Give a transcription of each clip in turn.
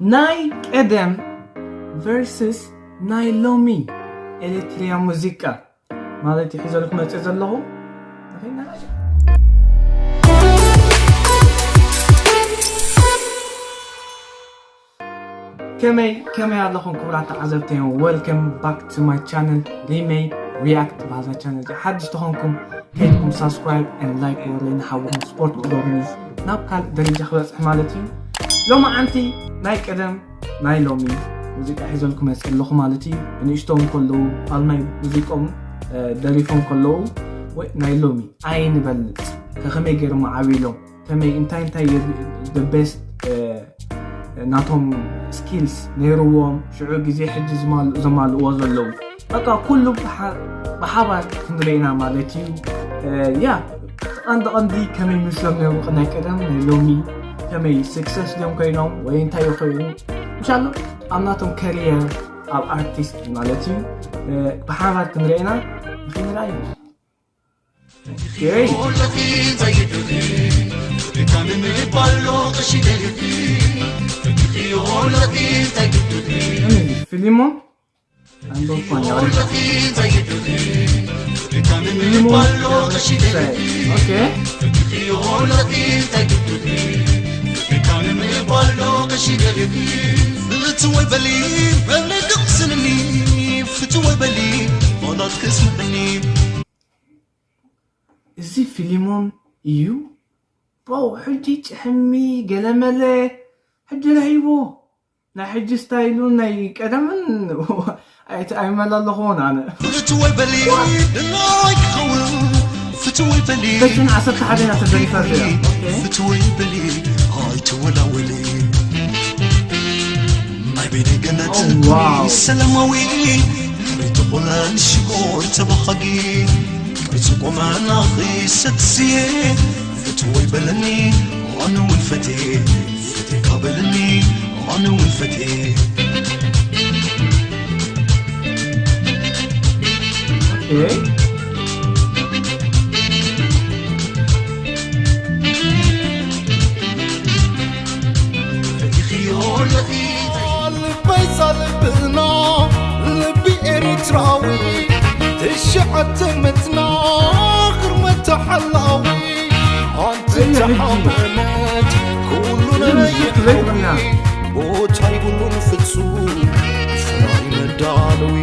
ናይ ቀደም ቨርስስ ናይ ሎሚ ኤሌትሪያ ሙዚቃ ማለት እዩ ሒዘልኩም መፅእ ዘለኹ። ከመይ ከመይ ኣለኹም ክቡራት ተዓዘብተይ? Welcome back to my channel, ሪመይ ሪያክት። ባዛ ቻነል ሓድሽ ተኾንኩም ከይድኩም ሳብስክራይብ and ላይክ ወረይ ንሓውኩም ስፖርት ክገብርኒ ናብ ካልእ ደረጃ ክበፅሕ ማለት እዩ። ሎማዓንቲ ናይ ቀደም ናይ ሎሚ ሙዚቃ ሒዘልኩም መፅእ ኣለኹ ማለት እዩ። ብንእሽቶም ከለዉ ኣብ ናይ ሙዚቆም ደሪፎም ከለዉ ወይ ናይ ሎሚ ኣይንበልፅ ከኸመይ ገይሮም ዓብሎም ከመይ እንታይ እንታይ the best ናቶም ስኪልስ ነይርዎም ሽዑ ግዜ ሕጂ ዘማልእዎ ዘለዉ በቃ ኩሉ ብሓባር ክንርኢ ኢና ማለት እዩ። ያ ቀንዲ ቀንዲ ከመይ ምስሎም ነይሩ ናይ ቀደም ናይ ሎሚ ከመይ ስክሰስ ድዮም ኮይኖም ወይ እንታይ ይኮይኑ እንሻሎ ኣብ ናቶም ከሪየር ኣብ ኣርቲስት ማለት እዩ ብሓባር ክንርኢ ኢና ንክንርኣዩ ፊሊሞን ፍትወይ በሊ በሊ ቅስንኒ ፍትወይ በሊ ሞላት ክስምዕኒ እዚ ፊሊሞን እዩ። ብሮ ሕጂ ጭሕሚ ገለመለ ሕጂ ረሂቦ ናይ ሕጂ ስታይሉ ናይ ቀደምን ኣይመላለኹን ኣነ ፍትወይ በሊ ድላይ ክኸውን ፍትወይ በሊ ተሽን ዓሰርተ ሓደ ኢና ተደሪፋ እዚኣ ፍትወይ በሊ ኣይትወላወሊ ናይ ቤት ገነት ሰላማዊ ሪቲ ቁላል ሽኮር ተባሃጊ ቅርፂ ቆመና ኺሰትስየ ፍትወይ በለኒ ኣነ እውን ፈትየ ፈትካ በለኒ ኣነ እውን ፈትየ ልበይ ዛልብና ልቢ ኤርትራዊ ትሽዓተ መትና ክርመታ ሓላዊ ኣንቲ ተሓመመት ኩሉ ነረይሕዊ ቦታ ይብሉን ፍጹም ፍራይ መዳለዊ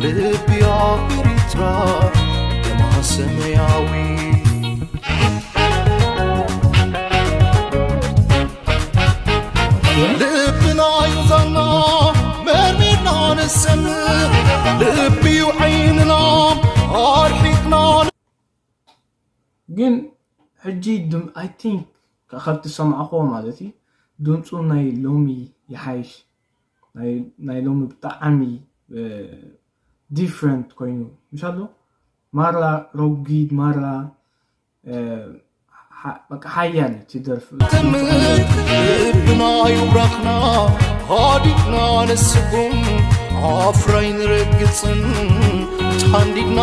ልቢ ኣብ ኤርትራ ደማ ሰማያዊ ልብና እዩ ዛና መርሚርና ንሰምዕ ልቢ እዩ ዓይንና ኣርሒቅና ግን ሕጂ ድም I think ካብቲ ዝሰማዕክዎ ማለት እዩ ድምፁ ናይ ሎሚ ይሓይሽ ናይ ሎሚ ብጣዕሚ different ኮይኑ ምሻሎ ማራ ረጒድ ማራ በቃ ሓያል እቲ ደርፊ ልብና ይውራኽና ሃዲድና ንስጉም ኣፍራይ ንረግፅን ተሃንዲድና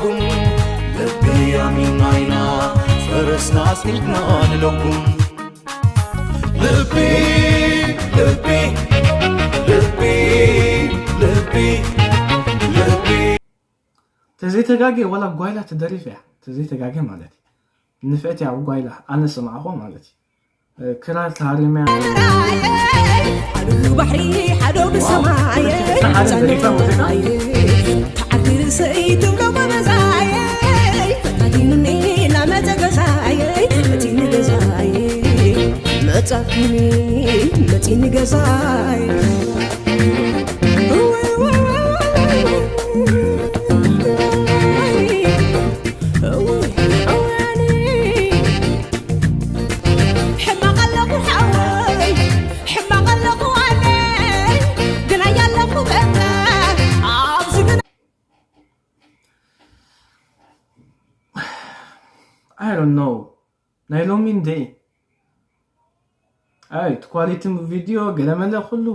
ክጉም ልቢ ኣሚና ኢና ፈረስና ኣስኒድና ንለጉም ልቢ ልቢ ልቢ ልቢ ልቢ ተዘይተጋጌ ዋላ ጓይላ ትደርፍ እያ ተዘይተጋጌ ማለት እዩ ንፍዕቲ ኣብ ጓይላ ኣነ ሰማዕኹ ማለት እዩ ክራር ተሃሪመያ ሓዶ ባሕሪ ሓዶ ብሰማይ ተዓርሰይ ትብሎ በበዛይ ፈታቲኑኒ ላመተ ገዛይ እቲ ንገዛይ መጻኪኒ መጺኒ ገዛይ I don't know ናይ ሎሚ እንደ ኣይ እቲ ኳሊቲ ቪድዮ ገለመለ ኩሉ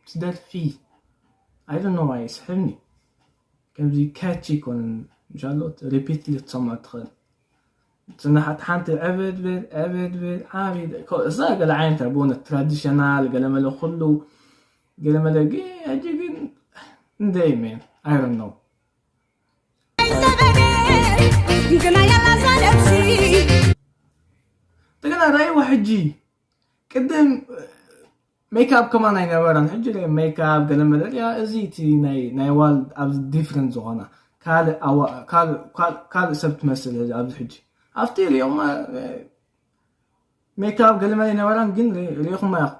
ትደርፊ I don't know ኣይስሕብኒ ከምዚ ካቺ ይኮንን እንሻሎ ሪፒት ልትሰምዖ ትኽእል ጽናሓት ሓንቲ ዕብድ ብል ዕብድ ብል ዓብድ እዛ ገለ ዓይነት ኣቦነ ትራዲሽናል ገለ መለ ኩሉ ገለ መለ ግን ሕጂ ግን እንደይ ሜን I don't know። ግና ያላዛ ነብሲ እንደገና ራይዋ ሕጂ ቅድም ሜካፕ ከማን ኣይነበረን። ሕጂ ለ ሜካፕ ገለ መለ ያ እዚ እቲ ናይ ናይ ዋል ኣብዚ ዲፍረንት ዝኾና ካልእ ኣዋ- ካልእ- ካልእ- ካልእ ሰብ ትመስል ኣብዚ ሕጂ ኣብቲ ሪኦም ሜካፕ ገለ መለ ኣይነበራን ግን ሪ- ሪኢኹማ ኢኹም።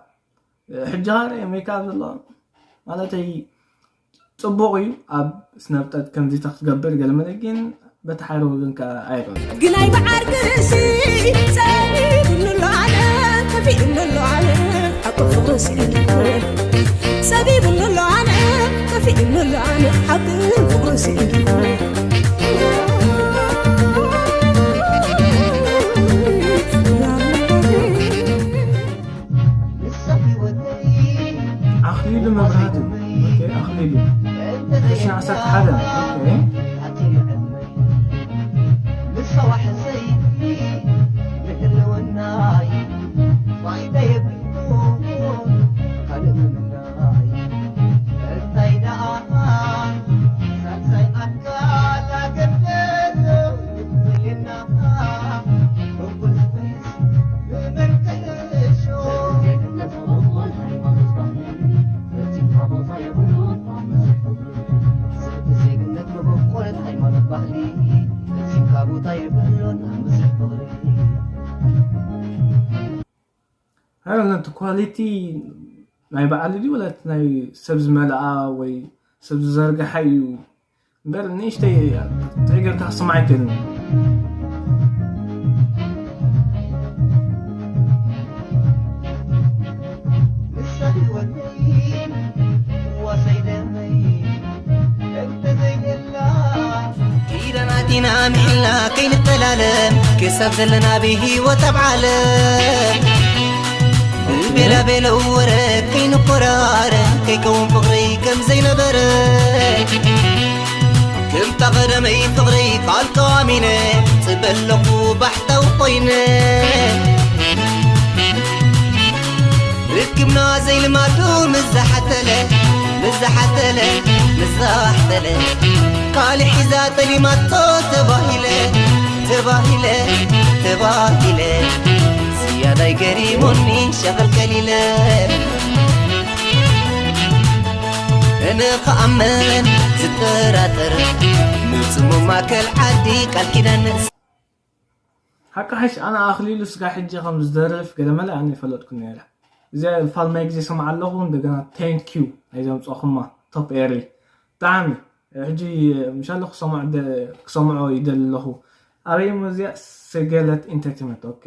ሕጂ ኸ ሜካፕ ዘሎ ማለተይ ጽቡቕ እዩ ኣብ ስነብጠት ከምዚ ተክትገብር ገለ መለ ግን በቲ ሓደ ወገን ከኣ ኣይረን ግናይ ብዓርክሲ ጸቢብንሎ ኣነ ከፊእንሎ ኣነ ሓቂ ፍቕሪ ስኢንኩ ጸቢብንሎ ኣነ ከፊእንሎ ኣነ ሓቂ ፍቕሪ ስኢንኩ ኣኽሊሉ መብራህቱ ኦኬ፣ ኣኽሊሉ ሽሕ ዓሰርተ ሓደ ኦኬ። ዜግነት መበቆለት ሃይማኖት ባህሊ እዚም ካቦታ የብሎን ኣብ መስርሕ ፍቕሪ ሃይማኖት ኳሊቲ ናይ በዓል ድዩ ወላ ናይ ሰብ ዝመልኣ ወይ ሰብ ዝዘርግሓ እዩ እምበር ንእሽተይ ጥዕይ ጌርካ ክስማዕ ኣይክእልን። ኪዳናቲና ምሒልና ከይንጠላለም ክሳብ ዘለና ብህይወት ኣብ ዓለም ብቤላ ቤለው ወረ ከይንኮራረ ከይከውን ፍቕሪ ከም ዘይነበረ ከምታ ቀደመይ ፍቕሪ ቃል ቀዋሚነ ጽበለኹ ባሕታዊ ኮይነ ርክብና ዘይልማዱ ምዛሓተለ ምዛሓተለ ምዛሓተለ ካሊ ሒዛ ጠሊማቶ ተባሂለ ተባሂለ ተባሂለ ዝያዳይ ገሪሙኒ ሸቐልቀሊለ እነ ኸኣመን ዝጠራጠር ምጽሙ ማከል ዓዲ ቃል ኪዳን ሓቂ ሓሽ ኣነ ኣኽሊሉ ስጋ ሕጂ ከም ዝደርፍ ገለ መለ ኣነ ይፈለጥኩ ነረ። እዚ ፋልማይ ግዜ ሰምዓ ኣለኹ እንደገና thank you ናይ ዘምጻኹማ top ኤሪ ብጣዕሚ ሕጂ ምሻሎ ክሰምዖ ደ- ክሰምዖ ይደሊ ኣለኹ። ኣበይ እሞ እዚኣ ሰገለት ኢንተርቴንመንት ኦኬ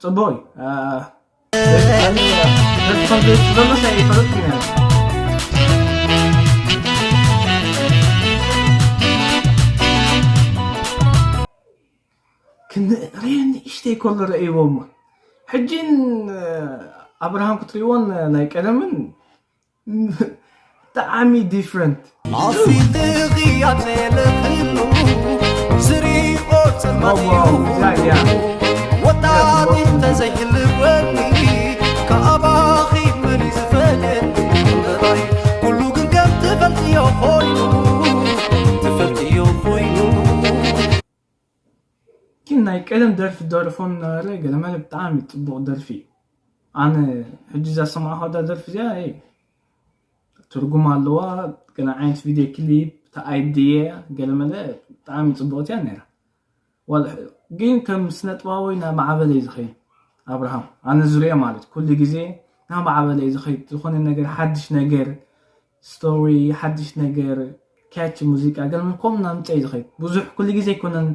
ጽቡቅ እዩ። አ- ደርፊ ከም ዘይጽበሎ ሳይ ይፈለጥኩ ነረ። ክንደይ ንእሽተይ ከሎ ረእይዎ እሞ ሕጂን ኣብርሃም ክትርእይዎን ናይ ቀደምን ብጣዕሚ ዲፍረንት ኣፊልኺ ኣብ ዘየለኽሉ ዝሪኦ ጸልማት እዩ ያ ያ ወጣት እንተዘይህልወኒ ከኣባኺ መን እዩ ዝፈልየኒ እምበባይ ኩሉ ግን ከም ትፈልጥዮ ኮይኑ ትፈልጥዮ ኮይኑ ግን ናይ ቀደም ደርፊ ደርፎ ነበረ ገለመለ ብጣዕሚ ጽቡቕ ደርፊ እዩ ኣነ ሕጂ እዛ ዝሰማዕኳ እዛ ደርፊ እዚኣ እ ትርጉም ኣለዋ ገለ ዓይነት ቪድዮ ክሊፕ እታ ኣይድየ ገለመለ ብጣዕሚ ጽቡቕቲ እያ ነይራ ዋላ ግን ከም ስነጥባዊ ናብ ማዕበል እዩ ዝኸይድ ኣብርሃም ኣነ ዝሪኦ ማለት ኩሉ ግዜ ናብ ማዕበል እዩ ዝኸይድ ዝኾነ ነገር ሓድሽ ነገር ስቶሪ ሓድሽ ነገር ካች ሙዚቃ ገለ ከምኡ እናምፀ እዩ ዝኸይድ ብዙሕ ኩሉ ግዜ ኣይኮነን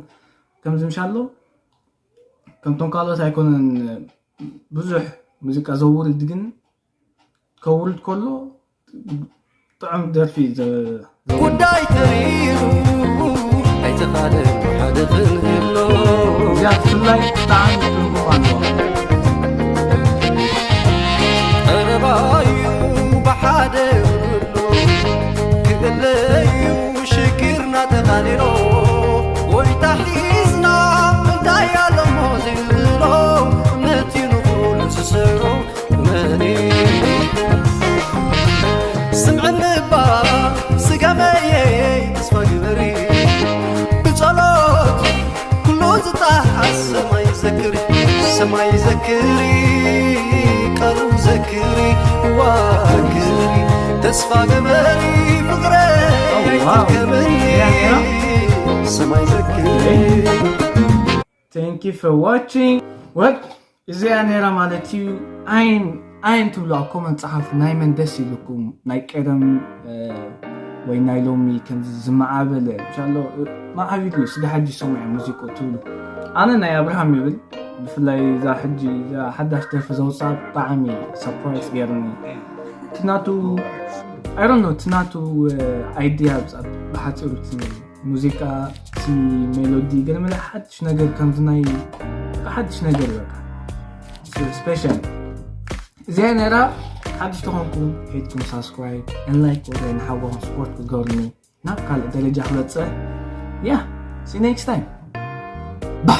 ከምዚ ምሻሎ ከምቶም ካልኦት ኣይኮነን ብዙሕ ሙዚቃ ዘውርድ ግን ከውርድ ከሎ ጥዑም ደርፊ ጉዳይ ተሪሩ ኣይተኻለን ሓደ ክንህሎ እዚኣ ብፍላይ ብጣዕሚ ትርጉም ኣለዋ ቀረባዩ ብሓደ ክእለዩ ሽግርና ተኻሊሎ ጎይታ ሒዝና እንታይ ማይ ዘክሪ ቀሩ ዘክሪ ዋግሪ ተስፋ ግበሪ ፍቅረ ኣይትከብኒ ሰማይ ዘክሪ Thank you for watching. Well, እዚኣ ነራ ማለት እዩ። ኣይን ኣይን ትብሉ ኣብ ኮመንት ጸሓፉ። ናይ መን ደስ ይብልኩም? ናይ ቀደም ወይ ናይ ሎሚ ከምዚ ዝመዓበለ ቻሎ ማዓቢሉ ስጋ ሓጂ ሰሙዕ ሙዚቆ ትብሉ። ኣነ ናይ ኣብርሃም ይብል። ብፍላይ እዛ ሕጂ እዛ ሓዳሽ ደርፊ ዘውፅኣ ብጣዕሚ ሰርፕራይዝ ገይርኒ። ትናቱ ኣይሮኖ ትናቱ ኣይዲያ ብሓፂሩ ሙዚቃ እቲ ሜሎዲ ገለመለ ሓድሽ ነገር ከምዚ ናይ ሓድሽ ነገር በቃ ስፔሻል እዚኣ ነራ ሓድሽ ተኾንኩም ሄድኩም ሳብስክራይብ ን ላይክ ወደ ንሓዋኹም ስፖርት ክትገብርኒ ናብ ካልእ ደረጃ ክበፅሕ ያ ሲ ኔክስት ታይም ባ